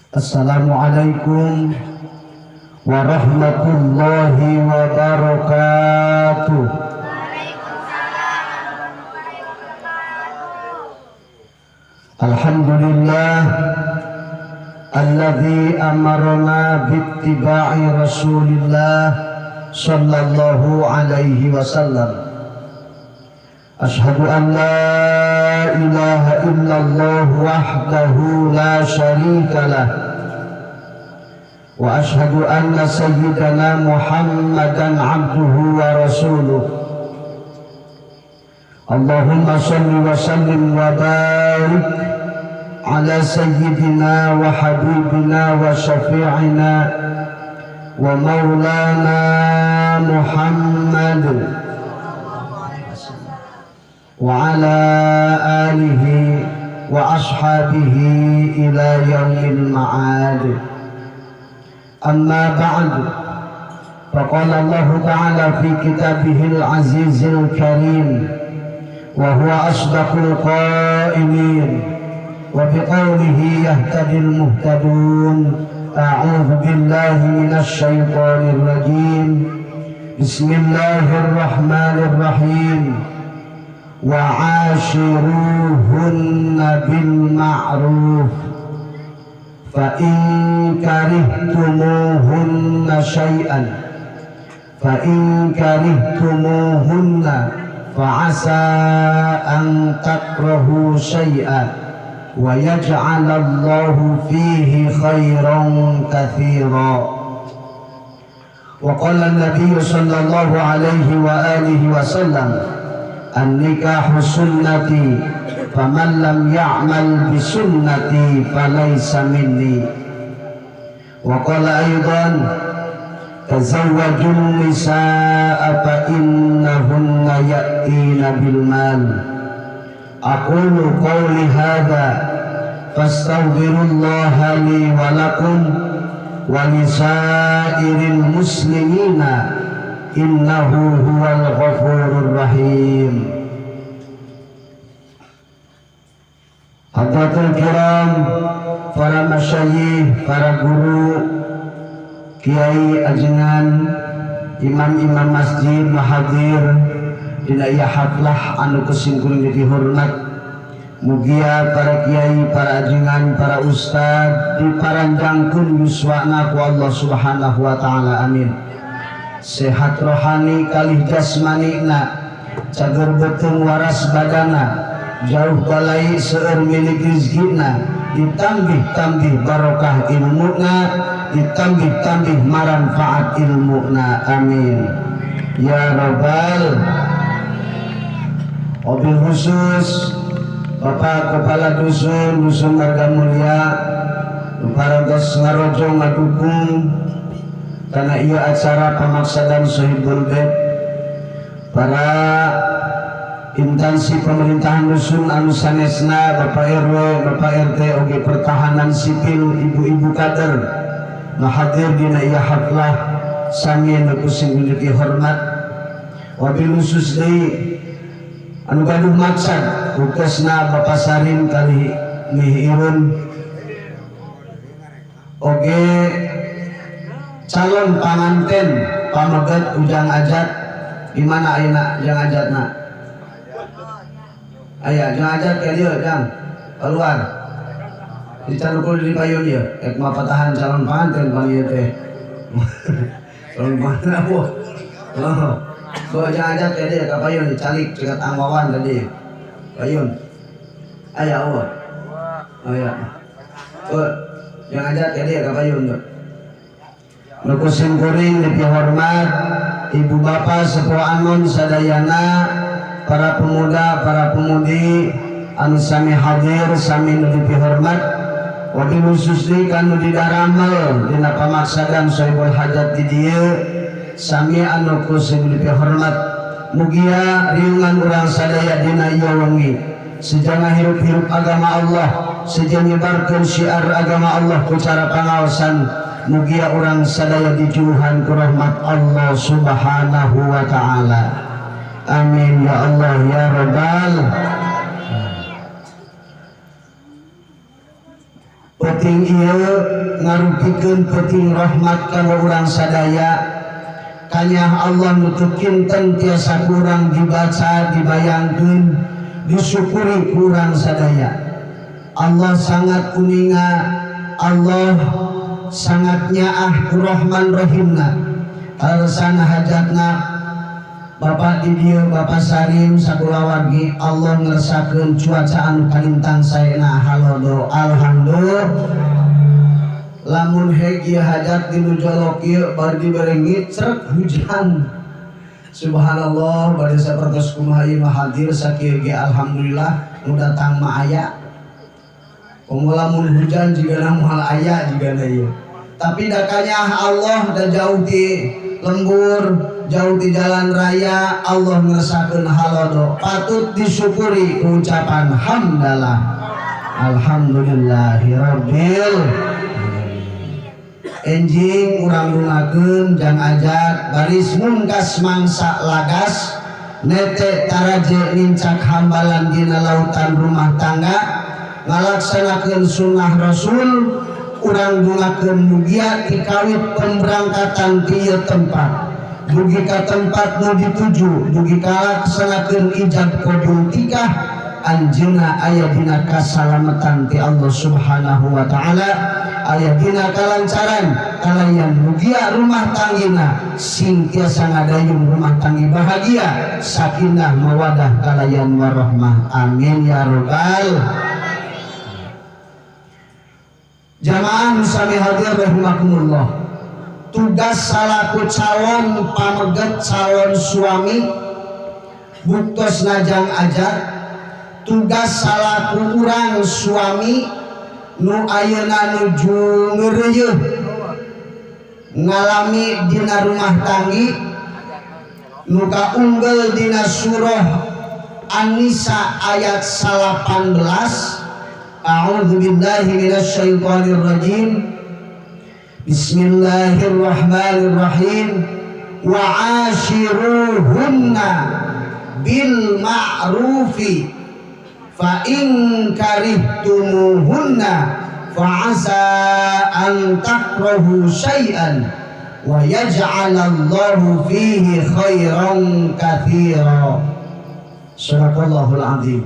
Assalamualaikum warahmatullahi wabarakatuh. Waalaikumsalam warahmatullahi wabarakatuh. Alhamdulillah alladzi amarna bittiba'i Rasulillah sallallahu alaihi wasallam. Ashhadu an la ilaha illallah wahdahu la syarika lah. Wa ashhadu anna sayyidana Muhammadan abduhu wa rasuluh. Allahumma salli wa sallim wa barik ala sayyidina wa habibina wa syafi'ina wa maulana Muhammad wa ala alihi wa ashabihi ila yaumil ma'ad. Amma ba'd, faqala Allah ta'ala fi kitabihil azizil karim wa huwa asdaqul qailin wa biqawlihi yahtadil muhtadun. A'udzu billahi minasy syaithanir rajim. Bismillahirrahmanirrahim. Wa 'ashiruhunna bil ma'ruf fa in karihtumuhunna syai'an fa in karihtumuhunna fa asa an takrahu syai'an wa yaj'alallahu fihi khairan katsira. Wa qala an-nabiy sallallahu alaihi wa alihi wasallam, an-nikahu sunnati faman lam ya'mal bi sunnati falaysa minni. Wa qala aidan, tazawwajun nisaa fa innahunna ya'tina bil mal. Aqulu qawli hadza fastaghfirullaha li wa lakum wa lisairil muslimina innahu huwal ghafurur rahim. Hadratul kiram, para masyayikh, para guru, kiai ajengan, imam-imam masjid, mahadir dina ieu haflah anu kesingkuring dihormat. Mugia para kiai, para ajengan, para ustad diparanjangkeun yuswana ku Allah Subhanahu wa taala. Amin. Sehat rohani kalih jasmanina, cager beuteung waras badana, jauh balai seueur milik rizkina, ditambih-tambih barokah ilmuna, ditambih-tambih manfaat ilmuna. Amin ya rabbal. Wabil khusus Bapak Kepala Dusun Dusun Marga Mulia parantos ngarojong ngadukung karena ieu acara pamaksadan Sohibul Bait, para instansi pemerintahan dusun anu sanesna, Bapak RW, Bapak RT, oge pertahanan sipil, ibu-ibu kader nu hadir dina ieu haflah sami nu kusing dihormat. Wabil khusus deui anu gaduh maksad ukesna Bapak Sarin kali Mihirun oge calon panganten pameget Ujang Ajat. Gimana ayeuna Ujang Ajatna? Aya Ujang Ajat ka dieu Jang keluar dicalukul di payun ieu ek mah patahan calon panganten pan ieu teh. Calon panganten apa? Oh. Ko Ujang Ajat ka dieu ka payun dicalik cekat angwawan tadi. Payun. Aya eueuh. Aya. Oh, Ujang Ajat ka dieu ka payun tuh. Nu kuring dipihormat ibu bapak sepuh anon sadayana, para pemuda, para pemudi anu sami hadir sami nu dipihormat. Wabil khusus deui kanu didaramel dina pamaksadan Sohibul Hajat di dieu sami anu kusing dipihormat. Mugia riungan urang sadaya dina ieu wengi sejana hirup-hirup agama Allah, sejana nyebarkeun syiar agama Allah ku cara pangaosan. Mugia urang sadaya dijuhan ku rahmat Allah Subhanahu wa taala. Amin ya Allah ya rabbal. Peuting ieu ngarupikeun peuting rahmat kanggo urang sadaya. Kanyah Allah nu teu kinten tiasa kurang dibaca, dibayangkeun, disyukuri kurang sadaya. Allah sangat uninga, Allah sangat nyaah ku Rahman Rahimna. Alasan hajatna Bapak di dieu, Bapak Sarim sakulawargi, Allah ngersakeun cuaca anu kalintang saena halodo. Alhamdulillah. Lamun heg ieu hajat di nu jolok ieu bari dibere ngicrek hujan. Subhanallah, bade sapertos kumaha ieu mah hadir sakieu ge alhamdulillah nu datang mah aya. Komo lamun hujan jigana moal aya jigana ieu. Tapi dakanya Allah da jauh di lembur, jauh di jalan raya, Allah ngersakeun halodo. Patut disyukuri ucapan hamdalah. Alhamdulillahirabbil. Enjing urang lungakeun jang ajak baris mungkas mangsa lagas nete taraje nincak hambalan dina lautan rumah tangga ngalaksanakeun sunnah Rasul urang dungakeun mugia ti kawit pemberangkatan ti ieu tempat dugi ka tempat nu dituju dugi kalaksanakeun ijab kabul tikah anjeunna aya dina kasalamatan ti Allah Subhanahu wa taala aya dina kalancaran kalayan mugia rumah tanggina sing tiasa ngadayung rumah tanggi bahagia sakinah mawadah kalayan warahmah. Amin ya rabbal. Jamaah sami hadir rahimakumullah. Tugas salaku calon pameget calon suami buktos najang ajak, tugas salaku urang suami nu ayeuna nuju ngeureuyeuh ngalami dina rumah tanggi nu kaunggel dina surah An-Nisa ayat 18. A'udzubillahi minasyaitonir rajim. Bismillahirrahmanirrahim. Wa ashiruhunna bil ma'rufi fa in karihtumuhunna fa asa an takrahu syai'an wa yaj'alallahu fihi khairan katsira. Shadaqallahul azim.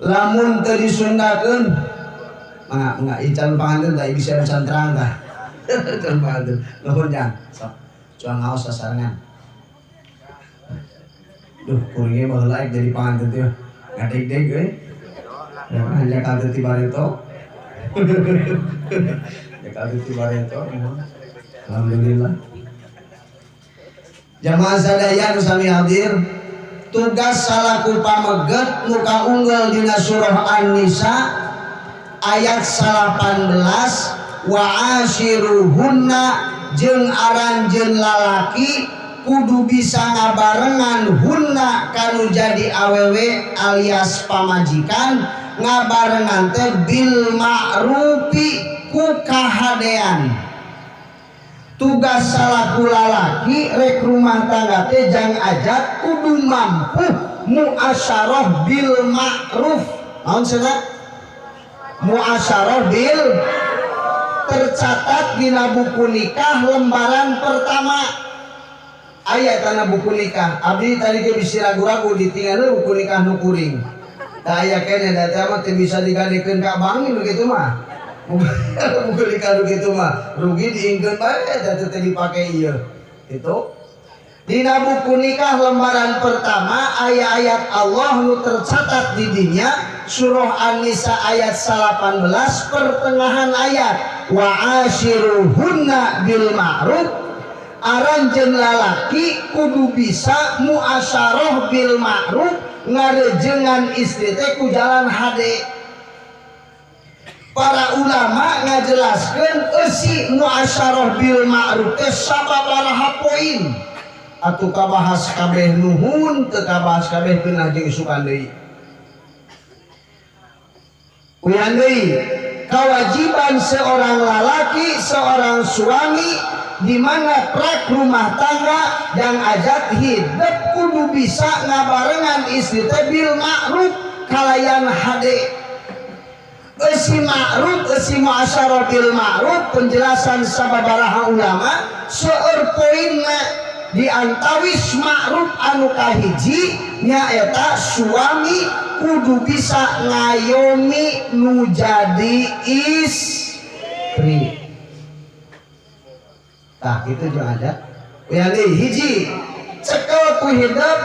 Lamun teu disundakeun mangga mangga ican panganten tah bisa can terang tah. Can panganten. Nuhun jang. Sok cuang ngaos sasarengan. Duh kuringnya baheula ek jadi panganten teh. Ngadeg-deg euy. Ya kalteu ti bareto. Ya kalteu ti bareto. Alhamdulillah. Jamaah sadaya nu sami hadir, tugas salaku pameget nu kaunggel dina surah An-Nisa ayat 18 wa ashiruhunna jeung aranjeun lalaki kudu bisa ngabarengan hunna kanu jadi awewe alias pamajikan ngabarengan teh bil ma'rufi ku kahadean. Tugas salaku lalaki rek rumah tangga teh jang ajak kudu mampu muasyarah bil ma'ruf. Naon cenah? Muasyarah bil tercatat dina buku nikah lembaran pertama. Aya kana buku nikah. Abdi tadi ge bisi ragu-ragu ditinggal buku nikah nu kuring. Da aya keneh da teh mah teu bisa digadekeun ka bangin kitu mah. Buku nikah nu kitu mah rugi diingkeun bae da teu dipake ieu. Itu dina buku nikah lembaran pertama aya ayat Allah nu tercatat di dinya surah An-Nisa ayat 18 pertengahan ayat wa ashiruhunna bil ma'ruf. Aranjeun lalaki kudu bisa muasyarah bil ma'ruf ngarejengan istri teh ku jalan hade. Para ulama ngajelaskeun eusi muasyarah bil ma'ruf teh sababaraha poin. Atuh kabahas kabeh nuhun teu kabahas kabeh keunah jeung isukan deui. Uyan deui, kewajiban seorang lalaki, seorang suami di mana prak rumah tangga dan ajak hidup kudu bisa ngabarengan istri teh bil ma'ruf kalayan hade. Eusi ma'ruf eusi muasyarah bil ma'ruf penjelasan sababaraha ulama seueur poinna di antawis ma'ruf anu kahiji nyaeta suami kudu bisa ngayomi nu jadi istri. Tah kitu jeung aja. Uyan deui hiji cekel ku hidep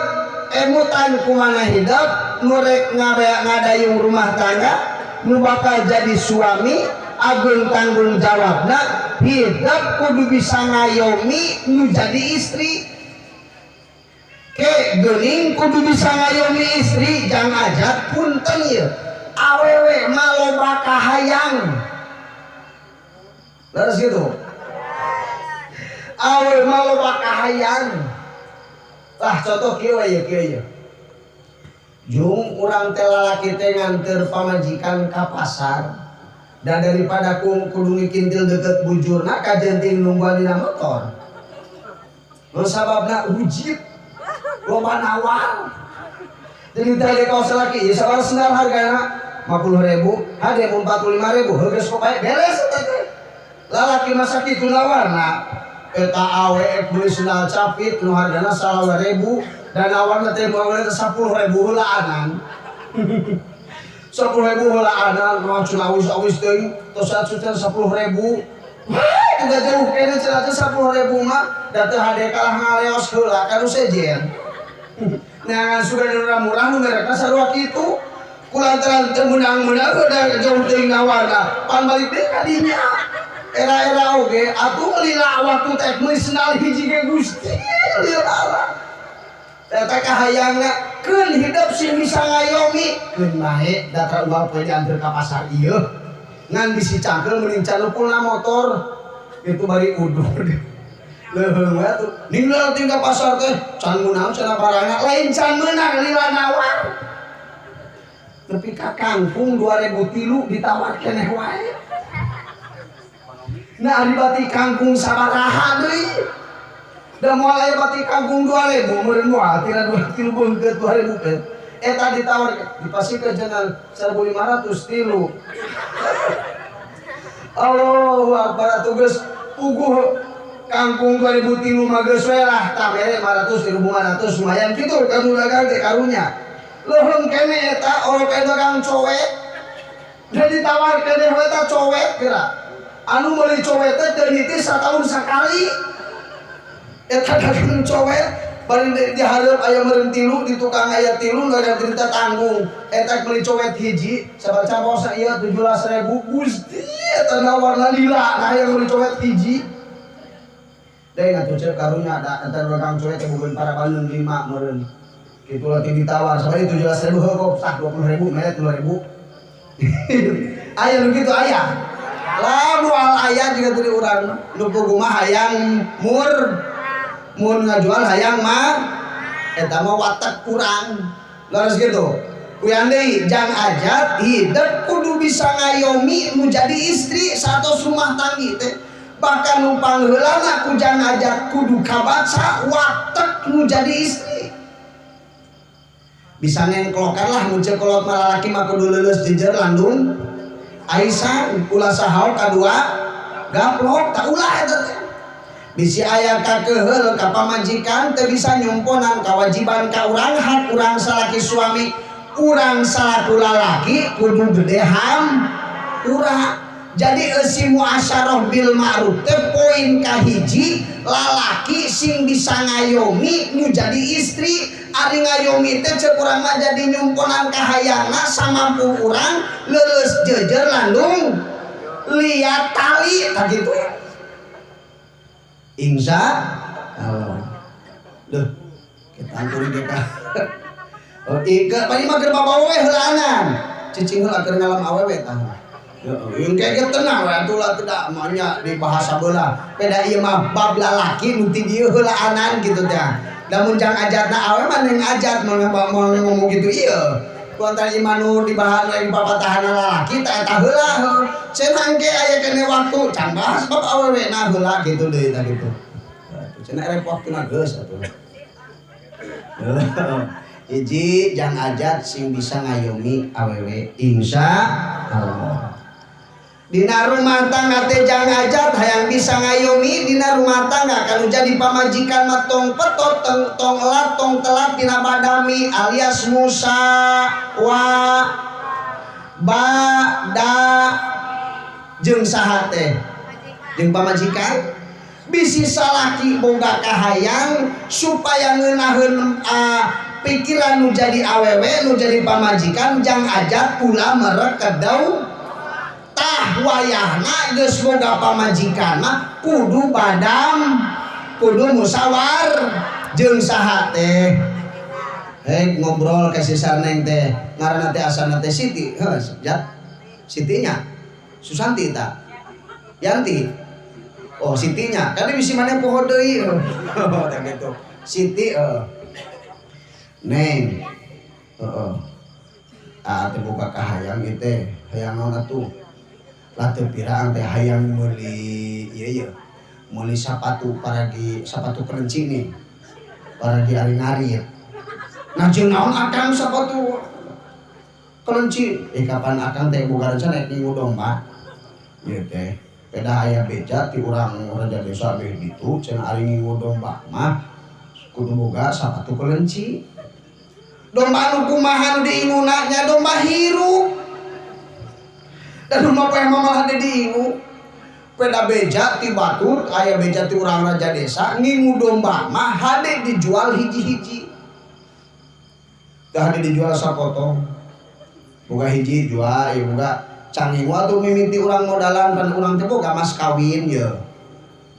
emutan kumana hidep nu rek ngadayung rumah tangga nu bakal jadi suami ageung tanggung jawabna hidep kudu bisa ngayomi nu jadi istri. Ke geuning kudu bisa ngayomi istri jang ajat punten ieu awewe mah loba kahayang. Leres kitu. Awewe mah loba kahayang. Tah contoh kieu we kieu ieu. Jung urang teh lalaki teh nganteur pamajikan ka pasar dan daripada kudu ngikintil deket bujurna kajenting nungguan dina motor. Nu sababna wujib loba nawar. Jadi teh kaos laki ieu sabaraha sendal hargana 50.000, hade 45.000, heuh geus bae beres eta teh. Lalaki masa kitu nawarna eta awe meuli sendal capit nu hargana 20.000 dan awarna teh bawa teh 10.000 heulaanan. 10.000 heulaanan mah cenah awis-awis teuing tos atuh 10.000. Wah, udah jauh kene cenah teh 10.000 mah da teu hade kalah ngaleos heula ka nu sejen. Neangan sugan nu murah nu merekna sarua kitu. Kulantaran teu meunang-meunang udah jauh teuing nawarna. Pan balik deui ka dinya. Era-era oge atuh lila waktu teh meuli sendal hiji ge Gusti lila. Eta kahayangna keun hidup sing bisa ngayomi keun bae da unggal poe dianteur ka pasar ieu ngan bisi cangkeul mending canukulna motor itu bari udur leuheung we atuh ninggal ting ka pasar teh can meunang cenah barangna lain can meunang lila nawar nepi ka kangkung 2003 ditawar keneh wae. Nah ari bati kangkung sabaraha deui da moal aya bati kangkung 2000 meureun moal tina 2 3 beungkeut 2000 teh eta ditawar dipasikeun cenah 1500 tilu. Allahu akbar atuh geus puguh kangkung 2003 mah geus we lah tah mere 500 1500 lumayan kitu ka nu dagang teh karunya. Leuheung kene eta orok eta dagang cowek da ditawar keneh we eta cowek geura anu meuli cowek teh teu niti sataun sakali. Eta dagang cowek bari dihareup aya meureun tilu di tukang aya tilu dagang cerita tanggung eta meuli cowek hiji sabar capos ieu 17.000 Gusti eta nawarna lila nah hayang meuli cowek hiji deui atuh ceuk karunya da eta dagang cowek teh bogoeun para bandung 5 meureun kitu lagi ditawar sabari 17.000 heuh kok sah 20.000 mere 3.000. Aya nu kitu aya lah moal aya juga tadi urang nu puguh mah hayang mur mun ngajual hayang mah eta mah watak kurang leres gitu. Uyan deui jang ajat hidup kudu bisa ngayomi nu jadi istri satos rumah tanggi teh bahkan nu pangheulana ku jang ajat kudu kabaca watak nu jadi istri bisa ngengklokan lah mun ceuk kolot mah lalaki mah kudu leuleus jejer landung aisan ulah sahaol kadua gaplok tak ulah eta teh. Bisi aya kakeheul ka pamajikan teu bisa nyumponan kewajiban ka urang hak urang salaki suami urang salaku lalaki kudu gede ham urang. Jadi eusi muasyarah bil ma'ruf teh poin kahiji lalaki sing bisa ngayomi nu jadi istri. Ari ngayomi teh ceuk urang mah jadi nyumponan kahayangna samampu urang leuleus jejer landung liat tali tah kitu. Insya Allah. Duh, kita anturin kita. Oh, ika paling mah keur bawa we heulaanan. Cicing heula keur ngalam awewe tah. Heeh, engke ge tenang we atuh lah tidak maunya di bahasa beula. Beda ieu mah bab lalaki nu ti dieu heulaanan kitu teh. Lamun jang ajatna awe mah neng ajat mun ngomong gitu ieu. Kuantaran imanu dibahas lain papatahan lalaki tah eta heula. Cenah engke aya kene waktu can bahas bab awewe na heula kitu deui tadi tuh. Cenah rek waktuna geus atuh. Hiji jang ajat sing bisa ngayomi awewe insya Allah. Dina rumah tangga teh jang ajat hayang bisa ngayomi dina rumah tangga kalau jadi pamajikan mah tong petot tong elat tong telat dina badami alias musa wa ba da jeung saha teh jeung pamajikan bisi salaki boga kahayang supaya ngeunaheun pikiran nu jadi awewe nu jadi pamajikan jang ajat ulah merek kedau tah wayahna geus boga pamajikan mah kudu badam kudu musawar jeung saha teh. Hei ngobrol ka si Sarneng teh ngaranna teh asalna teh Siti heuh jat Sitinya Susanti ta Yanti oh Sitinya kali bisi maneh poho deui tah kitu Siti Neng heeh ah teh boga kahayang ieu teh hayang naon atuh lah teu pirang teh hayang meuli ieu ieu meuli sapatu paragi sapatu kelenci nih paragi ari-ngarit. Nah jeung naon akang sapatu kelenci kapan akang teh boga rencana rek ngingu domba ieu teh pedah aya beja ti urang raja desa beh ditu cenah ari ngingu domba mah kudu boga sapatu kelenci. Domba nu kumaha nu diinguna nya domba hirup dan rumah poe mah malah diingu. Peda beja ti batur aya beja ti urang raja desa ngingu domba mah hade dijual hiji-hiji. Teu hade dijual sapotong. Boga hiji jual ieu boga cang ngingu atuh mimiti urang modalan pan urang teh boga mas kawin ye.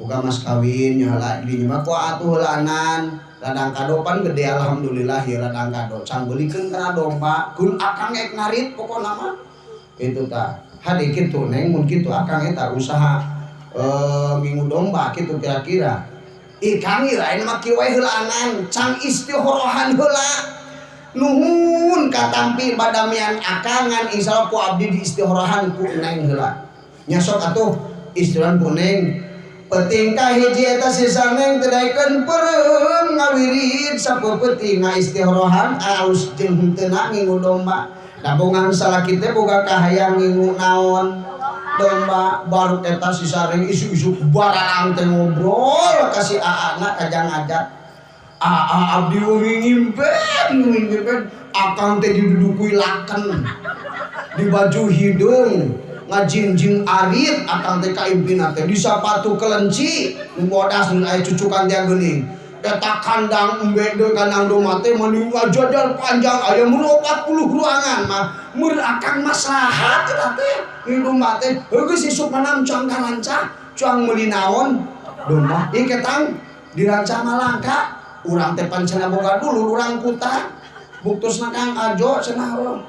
Boga mas kawin nya heula di mah ku atuh heulaanan. Ladang kado pan gede alhamdulillah ya ladang kado cang beulikeun kana domba kun akang ek ngarit pokona mah kitu tah. Hade kitu neng mun kitu akang eta usaha ngingu domba kitu kira-kira. Ih kang ieu ayeuna mah kieu wae heulaanan cang istihorohan heula. Nuhun katampi badamian akangan insyaallah ku abdi di istihorohan ku neng heula. Nya sok atuh istihorohan ku neng. Penting ka hiji eta si Sarneng teu daekeun peureum ngawirid sapeupeting ngaistihorohan alus jeung henteu ngingu domba. Dabongan salaki teh boga kahayang ngingu naon domba baru eta si Sarneng isu-isu barang teh ngobrol ka si aana kajang ajat. Aa abdi wengi ngimpen akang teh didudukui laken di baju hidung ngajingjing arit akang teh kaimpina teh di sapatu kelenci bodas mun aya cucukan teh geuning eta kandang embe deui kandang domba teh mani ngajadar panjang aya mun 40 ruangan mah mun akang maslahat eta teh domba teh heuh geus isuk manam cang karancah cang meuli naon domba ieu ketang dirancang malangka urang teh pancena boga dulur urang kuta buktosna Kang Ajo cenah urang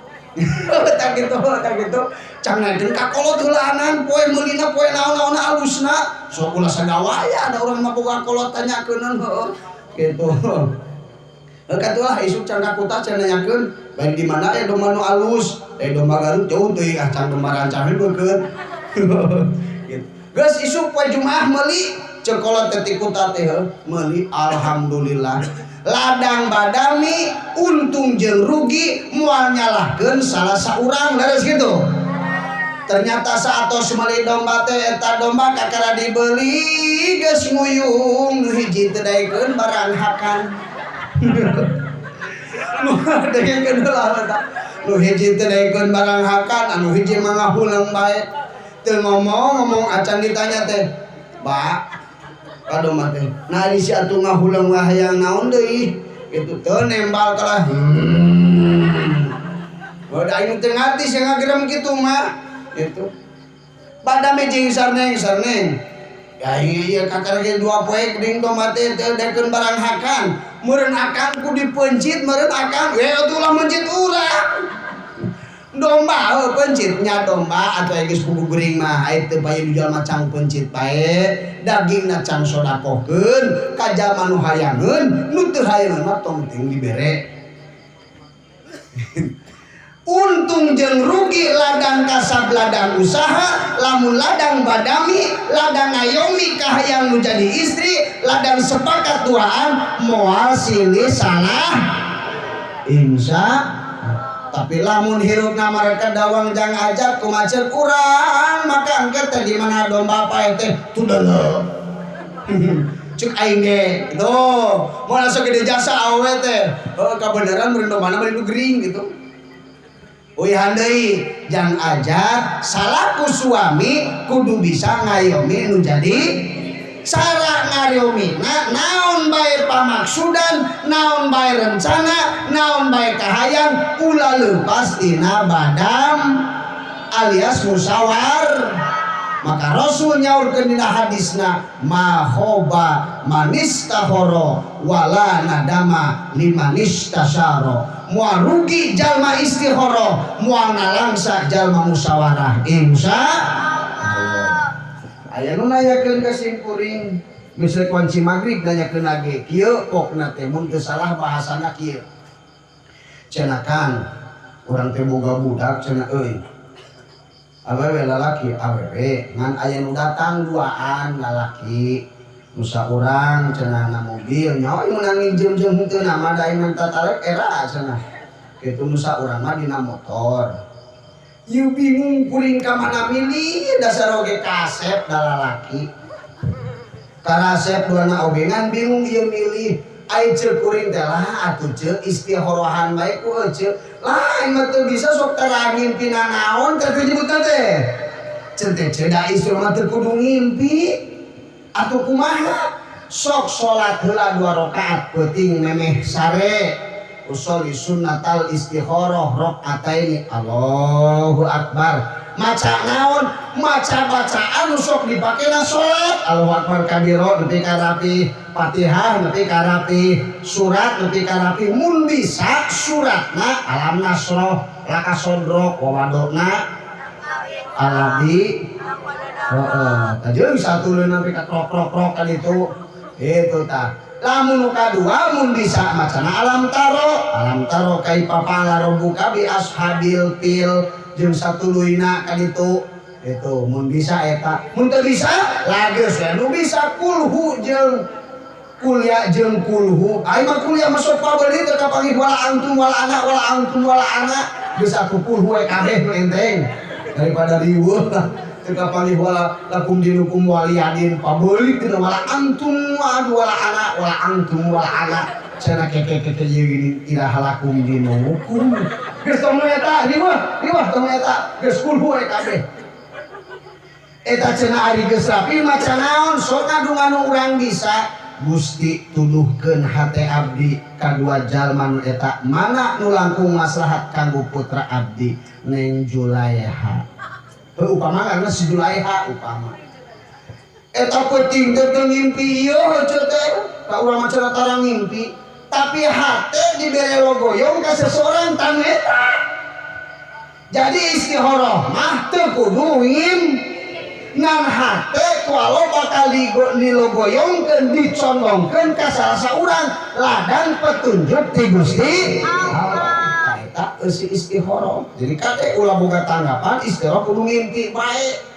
tah kitu cang naikeun ka kolot heulaanan poe meulina poe naon-naonna alusna sok ulah sagawaya ada urang mah boga kolot tanyakeunun heuh kitu heuh katulah isuk cang ka kuta cenah nanyakeun bae di mana aya domba nu alus eh domba Garut jauh teuing ah cang domba rancang beukeut kitu geus isuk poe Jumaah meuli ceuk kolot teh ti kuta teh heuh meuli alhamdulillah ladang badami untung jeung rugi moal nyalahkeun salah saurang leres kitu. Ternyata saatos meuli domba teh eta domba kakara dibeli geus nguyung nu hiji teu daekeun barang hakan. Nu daekeun heula eta nu hiji teu daekeun barang hakan anu hiji mah ngahuleung bae teu ngomong-ngomong acan ditanya teh ba domba teh nah ari si atuh ngahuleung hayang naon deui kitu teu nembal kalah. Udah aing teu ngarti sia ngagerem kitu mah kitu. Badame jeung Sarneng Sarneng ya ieu kakara ge dua poe geuning domba teh teu daekeun barang hakan meureun akang ku dipencit meureun akang we atuh ulah mencit urang domba heuh pencitnya domba atuh geus puguh geuring mah aya teu bae dijual mah cang pencit bae dagingna cang sodakohkeun ka jalma nu hayangeun nu teu hayangeun mah tong teuing dibere. Untung jeung rugi ladang kasab ladang usaha lamun ladang badami ladang ngayomi kahayang nu jadi istri ladang sepakat duaan moal silih salah insya Tapi lamun hirupna mereka dawang jang ajat kumaha urang maka engke teh di mana domba paeh teh tudeuleum. Cuk aing ge gitu. Moal sok gede jasa awewe teh. Heuh kabeneran meureun dombana meureun nu gering gitu. Uihan deui jang ajat salaku suami kudu bisa ngayomi nu jadi cara ngayomina naon bae pamaksudan, naon bae rencana, naon bae kahayang ulah leupas tina badam alias musawar. Maka Rasul nyaurkeun dina hadisna ma khoba manistahoro wala nadama limanistasaro. Moal rugi jalma istihoro, moal nalangsa jalma musyawarah. Insya Allah. Aya nu nanyakeun ka simkuring geus kunci magrib nanyakeun lagi kieu pokna teh mun teu salah bahasana kieu. Cenah Kang, urang teh boga budak cenah euy. Awewe lalaki awewe ngan aya nu datang duaan lalaki nu saurang cenah na mobil nyawa ieu meunang nginjem jeung henteu na mah da aing tatalek era cenah. Kitu nu saurang mah dina motor. Ieu bingung kuring ka mana milih dasar oge kasep da lalaki. Karasep duana oge ngan bingung ieu milih. Ai ceuk kuring teh lah atuh ceuk istihorohan bae ku ceuk. Lah aing mah teu bisa sok tara ngimpi nanaon teh nyebutna teh. Ceuk teh ceuk da istri mah teu kudu ngimpi. Atuh kumaha? Sok salat heula 2 rakaat peuting memeh sare. Usolli sunnatal istikharah rakaataini. Allahu akbar. Maca naon? Maca bacaan sok dipake na salat. Allahu akbar kabiro nepi ka rapi, Fatihah nepi ka rapi, surat nepi ka rapi. Mun bisa suratna alam nasroh laka sodrok wawadona alabi. Heeh, tah satuleun nepi ka krok krok krok kan itu. Itu tah. Lamun nu kadua mun bisa macana alam taro kaifa fa'ala rabbuka bi ashabil fil jeung satuluyna ka ditu. Itu mun bisa eta. Mun teu bisa lageus we nu bisa kulhu jeung kuliah jeung kulhu. Aing mah kuliah masuk pabeuli teu kapanggih wala antum wala ana wala antum wala ana. Geus atuh kulhu we kabeh nu enteng daripada riweuh lah. Teu kapanggih wala lakum dinukum waliyadin pabeuli teu wala antum wala ana wala antum wala ana. Cenah keke-keke ieu ini iraha lakum dinukum. Geus tong eta riweuh, riweuh tong eta. Geus kulhu we kabeh. Eta cenah ari geus rapi maca naon sok ngadungan urang bisa. Gusti tuduhkeun hate abdi kadua jalma nu eta mana nu langkung maslahat kanggo putra abdi Neng Julaiha. Heuh upama karena si Julaiha upama. Eta peuting teh teu ngimpi ieu heueuh teh ka urang mah cenah tara ngimpi tapi hate dibere logoyong ka seseorang tanu eta. Jadi istihoroh mah teu kudu ngimpi ngan hate kualo bakal dilogoyongkeun dicondongkeun ka salah saurang ladang petunjuk ti Gusti Allah. Eta eusi istihoroh. Jadi kade ulah boga tanggapan istihoroh kudu ngimpi bae.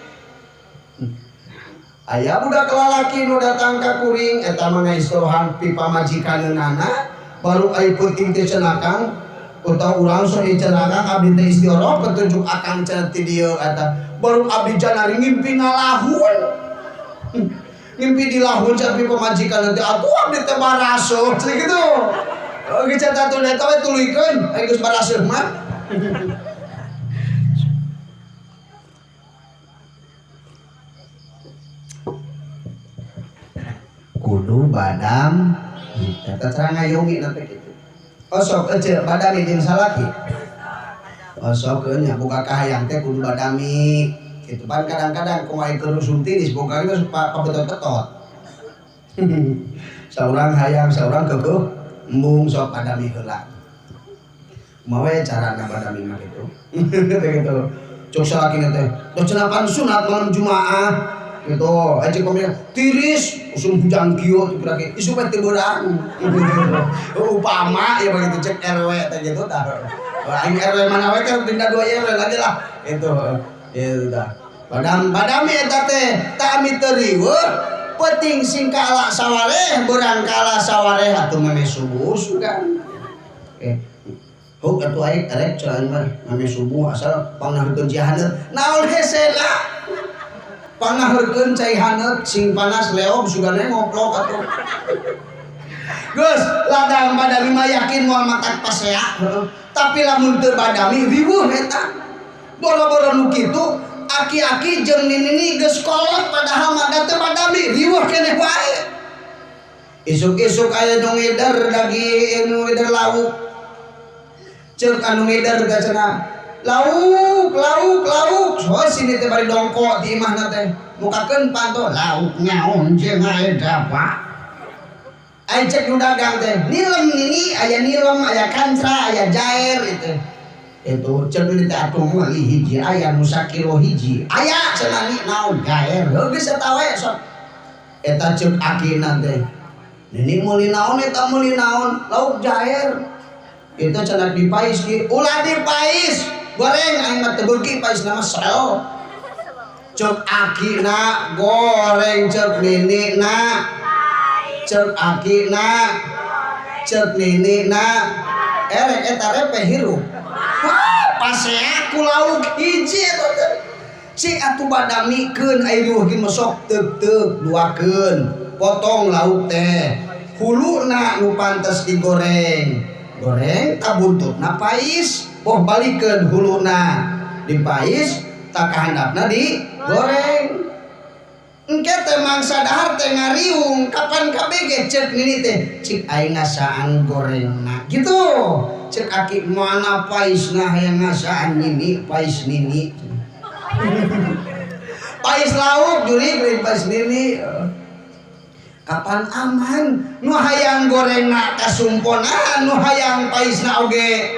Aya budak lalaki nu datang ka kuring eta mah ngaistirahan pi pamajikaneunana baru ai peuting teh cenah Kang utawa urang sok cenah Kang abdi teh istihoroh petunjuk akang cenah ti dieu eta baru abdi janari ngimpi ngalahun. Ngimpi di lahun cenah pi pamajikan nanti atuh abdi teh barasuh cenah kitu. Oke cenah tatuh eta we tuluykeun ai geus barasuh mah. Kudu badam eta terang ngayomi nanti kitu. Osok ece badami jeung salaki. Osok nya buka kahayang teh kudu badami. Kitu pan kadang-kadang kumaha keur usum tiris boga geus pabetot-betot. Saurang hayang saurang keukeuh embung sok badami heula. Kumaha we carana badami mah kitu. Kitu. Cok salakina teh, "Doh cenah pan sunat malam Jumaah." Gitu, aja komen tiris usum hujan kieu teu pirake isu mah teu beurang. Upama ya begitu cek RW teh gitu tah. Aing RW mana we teh pindah 2 RW lagi lah. Itu. Itu tah. Badam badami eta teh tami teu riweuh peuting sing kaala sawareh beurang kaala sawareh atuh meme subuh sugan. Huk atuh aing erek cenah mah mame subuh asal pangnaheurkeun cai haneut. Naon hesena? Pangnaheurkeun cai haneut sing panas leog sugana ngoplok atuh. Geus ladang badami mah yakin moal matak pasea. Tapi lamun teu badami riweuh eta. Boro-boro nu kitu aki-aki jeung nini geus kolot padahal mah da teu badami riweuh keneh wae. Isuk-isuk aya nu ngider daging nu ngider lauk. Ceuk anu ngider ga cenah lauk lauk lauk soe sini teh bari dongko di imahna teh mukakeun panto lauk nyaon jeung eta Pak. Ai cek nu dagang teh nilem nini aya nilem aya kancra aya jair itu. Itu cek nu teh atuh meuli hiji aya nu sakilo hiji aya cenah ni naon jair heuh geus eta we sok. Eta ceuk akina teh nini meuli naon eta meuli naon lauk jair. Itu cenah dipais ki ulah dipais goreng aing mah teu beuki pais nama sel. Ceuk akina goreng ceuk ninina ceuk akina ceuk ninina erek eta repe hirup. Wah pasea ku lauk hiji eta teh. Cik atuh badamikeun ai riweuh ge sok teuk-teuk duakeun potong lauk teh huluna nu pantes digoreng goreng tabuntutna pais boh balikeun huluna dipais tak kahandapna digoreng engke teh mangsa dahar teh ngariung kapan kabeh ceuk nini teh cik aing ngasaan gorengna gitu ceuk aki mana paisna hayang ngasaan nini pais nini pais lauk juri lain pais nini kapan aman nu hayang gorengna kasumponaan nu hayang paisna oge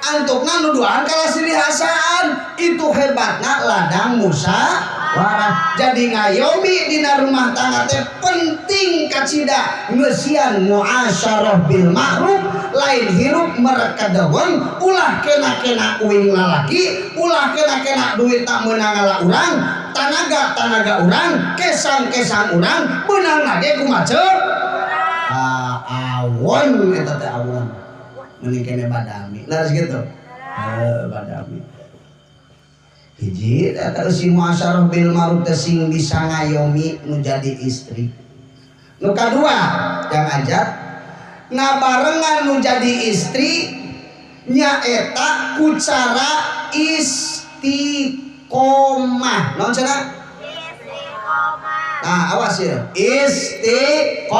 antukna nu duaan kalah silih asaan itu hebatna ladang musyawarah. Jadi ngayomi dina rumah tangga teh penting kacida ngeusian muasyarah bil ma'ruf lain hirup merekedeweung ulah kena-kena uing lalaki ulah kena-kena duit tak meunang ngala urang tanaga-tanaga urang kesang-kesang urang meunang ge kumaha awon eta teh awon mending kene badami nah gitu badami hiji eta si muasyarah bil ma'ruf teh sing bisa ngayomi nu jadi istri. Nu kadua yang ajat ngabarengan nu jadi istri nyaeta ku cara istiqomah. Naon cenah? Istiqomah. Nah, awas ya. Istiqomah.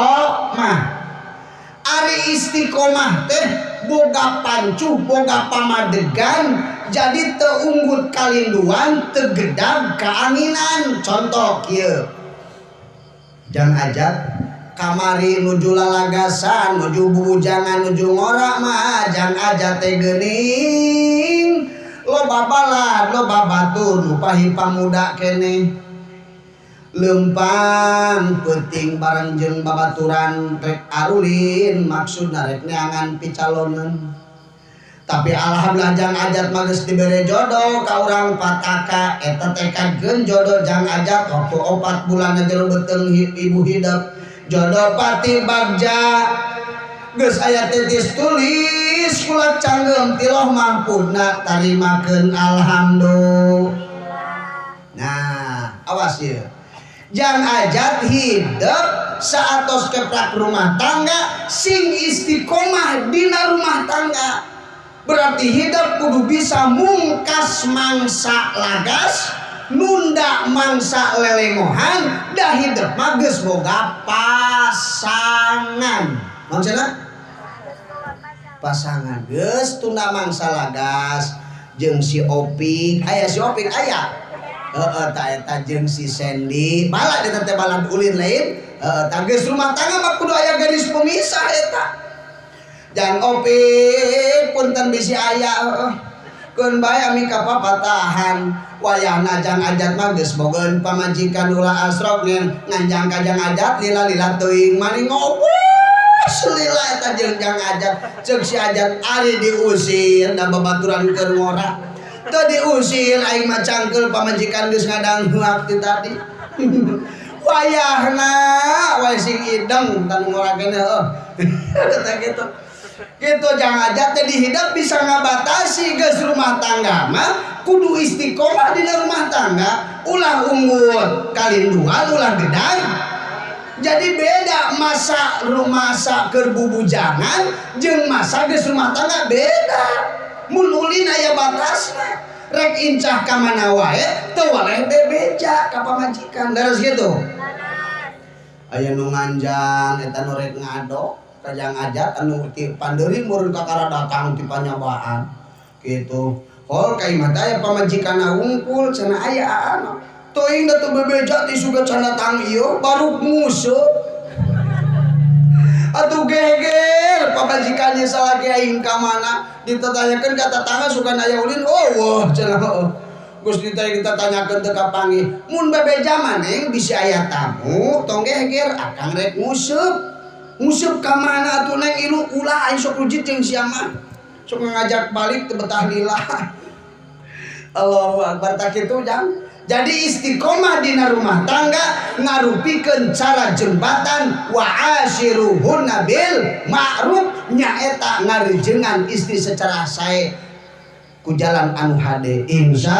Ari istiqomah teh boga pancuh, boga pamadegan, jadi teu unggut kalinduan, teu gedag kaanginan. Contoh kieu. Jang ajat kamari nuju lalagasan, nuju bubujangan, nuju ngora mah jang ajat teh geuning. Loba balad, loba batur, nu pahi pamuda keneh. Lempang peuting bareng jeung babaturan rek arulin maksudna rek neangan picaloneun. Tapi alhamdulillah jang ajat mah geus dibere jodoh ka urang pataka eta tekadkeun jodoh jang ajat waktu 4 bulan jero beuteung ibu hidep jodoh pati bagja geus aya titis tulis kula canggeum tiloh mahpudna tarimakeun alhamdulillah. Nah, awas ieu. Jang ajat hidup saatos keprak rumah tangga sing istiqomah dina rumah tangga. Berarti hidup kudu bisa mungkas mangsa lagas, nunda mangsa lelengohan, dah hidup mah geus boga pasangan. Maksudna? Pasangan geus tunda mangsa lagas jeung si Opik, aya si Opik aya. Heeh ta eta jeung si Sandy, balad eta teh balad ulin lain. Heeh ta geus rumah tangga mah kudu aya garis pemisah eta. Jang Opik punten bisi aya heeh. Keun bae ami ka papatahan. Wayahna jang ajat mah geus bogeun pamajikan ulah asrok nganjang ka jang ajat lila-lila teuing maning ngobos lila eta jeung jang ajat. Ceuk si ajat ari diusir da babaturan keur ngora. Teu diusir aing mah cangkeul pamajikan geus ngadang heuak ti tadi. Wayahna wae sing ideng tan ngora keneh heuh. Eta kitu. Gitu jangan aja teh dihidap bisa ngabatasi geus rumah tangga mah kudu istiqomah dina rumah tangga, ulah unggul kalinduan, ulah gedang. Jadi beda masa rumah keur bubujangan jeung masa geus rumah tangga beda. Mun ulin aya batasna, rek incah ka mana wae teu waleh bebeja ka pamajikan, leres gitu. Aya nu nganjang eta nu rek ngadok kajang ajat anu ti pandeuri meureun kakara datang ti panyabaan gitu. Hol ka imah teh aya pamajikanna wungkul cenah, aya aana teuing da teu bebeja ti suga can datang ieu baru nguseup atuh geger pamajikannya salaki aing ka mana. Ditatanyakeun ka tatangga sugan aya ulin, oh wah cenah, geus ditanyakeun teu kapanggih. Mun bebeja maneng bisi aya tamu, tong geger, akang rek nguseup. Nguseup ka mana atuh, Neng? Ilu ulah, aing sok rujit jeung sia mah, sok ngajak balik teu betah lila. Allahu akbar. Tak kitu jang. Jadi istiqomah dina rumah tangga ngarupikeun cara jembatan wa ashiruhunna bil ma'ruf, nyaeta ngarijengan istri secara sae ku jalan anu hade, insya.